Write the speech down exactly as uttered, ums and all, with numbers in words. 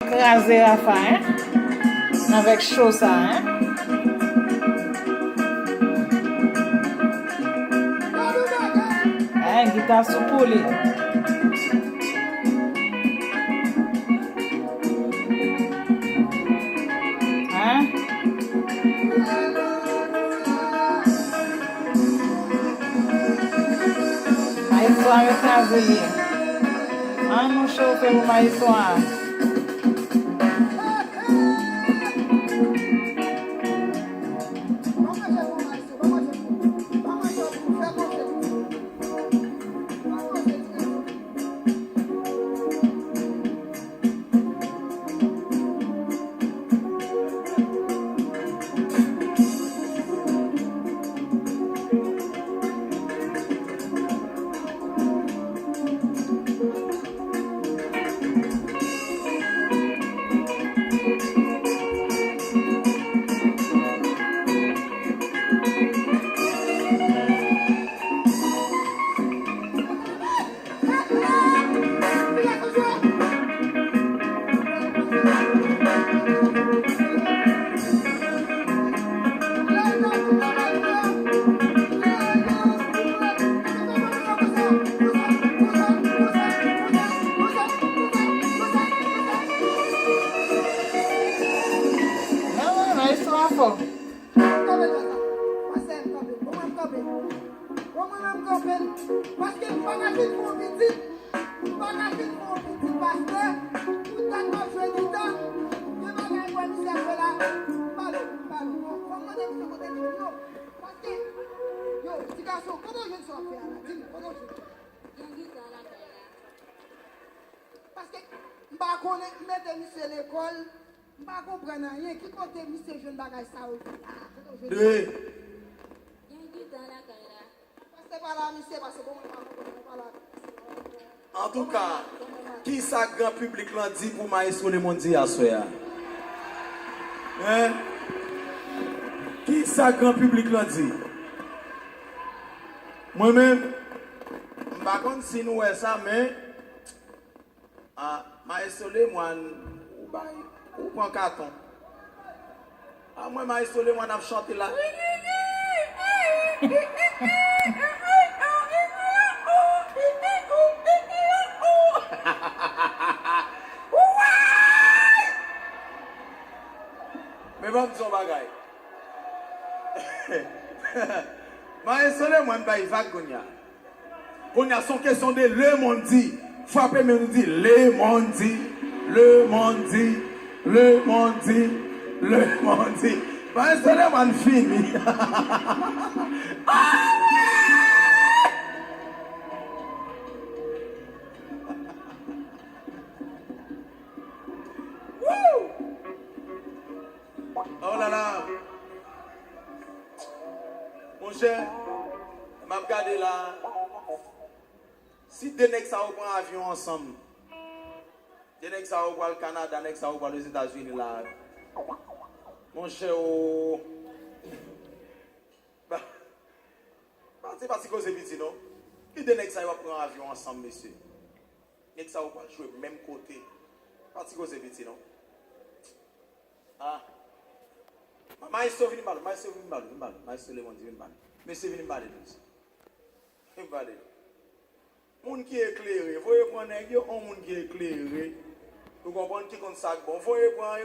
Kraze Rafa, en? Avèk cho sa, en? En, gita sou pou li. En? Maestro a yo kraze li. An nou chofe pou maestro a. Maestro a fò. Kanpe konsa. Pastè, m kanpe. Bon, mwen, m kanpe. Bon, mwen menm, m kanpe. Paske m pa ka fin fè yon pitit. M pa ka fin fè yon pitit, pastè. Pou dat m ap jwe gita. Gen bagay m wè misye ap fè la. M pale, m pale. Fò m mande misye kote l jwenn yo. Paske, yo, ti gason, kote w jwenn sa w ap fè a la? Di m, kote w jwenn? Gen gita lakay la. Paske m pa konnen, m mete misye lekòl, m pa konprann anyen. Ki kote misye jwenn bagay sa yo? Kote w jwenn sa? De. Gen gita lakay la. Pastè pale a misye, pastè bon, mwen pa konprann, mwen pale a misye. Antouka, kisa gran piblik lan di pou Maestro Lemondy aswè a? Hein? Kisa gran piblik lan di? Mwen menm, m pa konn si nou wè sa, men Ah, Maestro Lemoine, ou bay, ou pran katon. Ah, mwen, Maestro Lemoine ap chante la. Men ban m di yon bagay. Maestro Lemoine bay vag kounye a. Kounye a, se yon kesyon de Lemondy. Frape men nou di Lemondy, Lemondy, Lemondy, Lemondy. Maestro Lemoine fini. Woo! Oh la la! Monchè, m ap gade la. Si de nèg sa yo pran avyon ansanm, de nèg sa yo pral Kanada, nèg sa yo pral Ozetazini la. Monchè, o. Ba, pati, pati koze piti, non. Ki de nèg sa yo ap pran avyon ansanm, mesye? Nèg sa yo pral jwe menm kote. Pati koze piti, non. Ah. Ma-, Maestro vin pale, Maestro vin pale, vin pale, Maestro Lemondy vin pale. Mesye vin pale, mesye. Vin pale. Moun ki eklere, voye pran nèg yo, on moun ki eklere. Ou konprann ki konn sa k bon. Voye pran